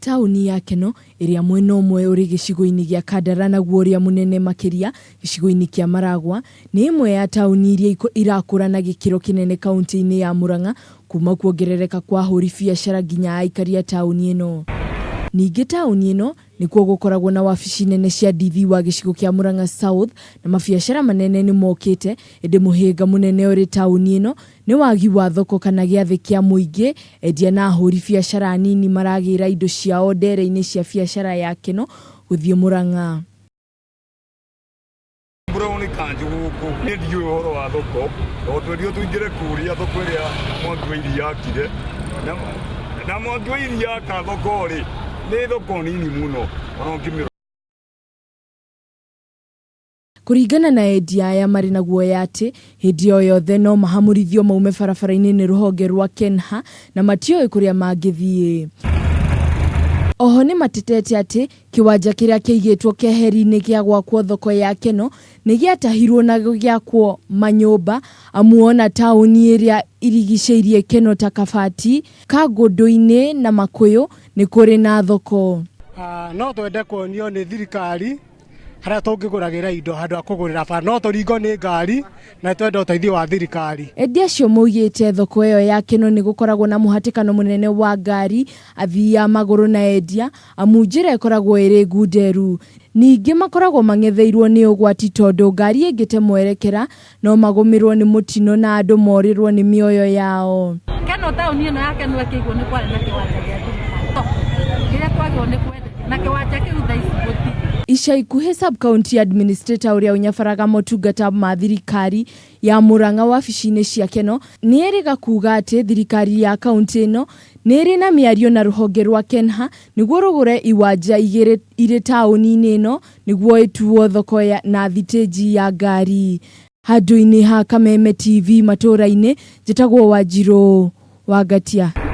Taũni ya Keno, ĩrĩa mwena ũmwe ũrĩ gĩcigo-inĩ gĩa Kandara naguo ũrĩa mũnene makĩria gĩcigo-inĩ kĩa Maragwa, nĩ ĩmwe ya taũni iria irakũra na gĩkĩro kĩnene kaunti-inĩ ya Murang'a kuma kuongerereka kwa ahũri biacara nginya aikari a taũni ĩno. Ningĩ taũni ĩno nĩkuo gũkoragwo na wabici nene cia DV wa gĩcigo kĩa Murang'a South na mabiacara manene nĩ mokĩte, ĩndĩ mũhĩnga mũnene ũrĩ taũni ĩno Nĩ wagi wa thoko kana gĩathĩ kĩa mũingĩ, endia na ahũri biacara anini maragĩra indo ciao ndere-inĩ cia biacara ya Keno gũthiĩ Murang'a. Brown kanjũ gũkũ niĩ ndiũĩ ũhoro wa thoko tondũ twerirwo tũingĩre kũrĩa thoko ĩrĩa Mwangi wa Iria akire na Mwangi wa Iria aka thoko rĩ nĩ thoko nini mũno ona ũngĩmĩrora. Kũringana na endia aya marĩ na guoya atĩ hĩndĩ o yothe no mahamũrithio maume barabara-inĩ nĩ rũhonge rwa Kenha na matiũĩ kũrĩa mangĩthiĩ. Oho nĩ matetete atĩ kĩwanja kĩrĩa kĩaigĩtwo keheri-inĩ gĩa gwakwo thoko ya Keno nĩ gĩatahirwo na gĩgĩakwo manyũmba amu ona taũni ĩrĩa irigicĩirie Keno ta Kabati, Kangũndũ-inĩ na Makũyũ nĩ kũrĩ na thoko. No twende kuonio nĩ thirikari harĩa tũngĩgũragĩra indo handũ ha kũgũrĩra bara no tũringwo nĩ ngari na twenda ũteithio wa thirikari. Endia acio maugĩte thoko ĩyo ya Keno nĩ gũkoragwo na mũhatĩkano mũnene wa ngari, athii a magũrũ na endia amu njĩra ĩkoragwo ĩrĩ ngunderu. Ningĩ makoragwo mang'etheirwo nĩ ũgwati tondũ ngari ĩngĩte mwerekera no magũmĩrwo nĩ mũtino na andũ morĩrwo nĩ mĩoyo yao. Keno taũni ĩno ya Keno ĩkĩigwo nĩ kwarĩ na kĩwanja gĩa thirikari thoko kĩrĩa twagĩrĩirwo nĩ kwenderia na kĩwanja kĩu thaa ici gũtirĩ. Ica ikuhĩ Sub-County Administrator ũrĩa ũnyabaraga motungata ma thirikari ya Murang'a wabici-inĩ cia Keno nĩ erĩga kuuga atĩ thirikari ya kauntĩ ĩno nĩ ĩrĩ na mĩario na rũhonge rwa Kenha nĩguo rũgũre iwanja igĩrĩ irĩ taũni-inĩ ĩno nĩguo ĩtuo thoko ya, na thitĩnji ya ngari. Handũ-inĩ ha Kameme TV matũũra-inĩ, njĩtagwo Wanjirũ wa Ngatia.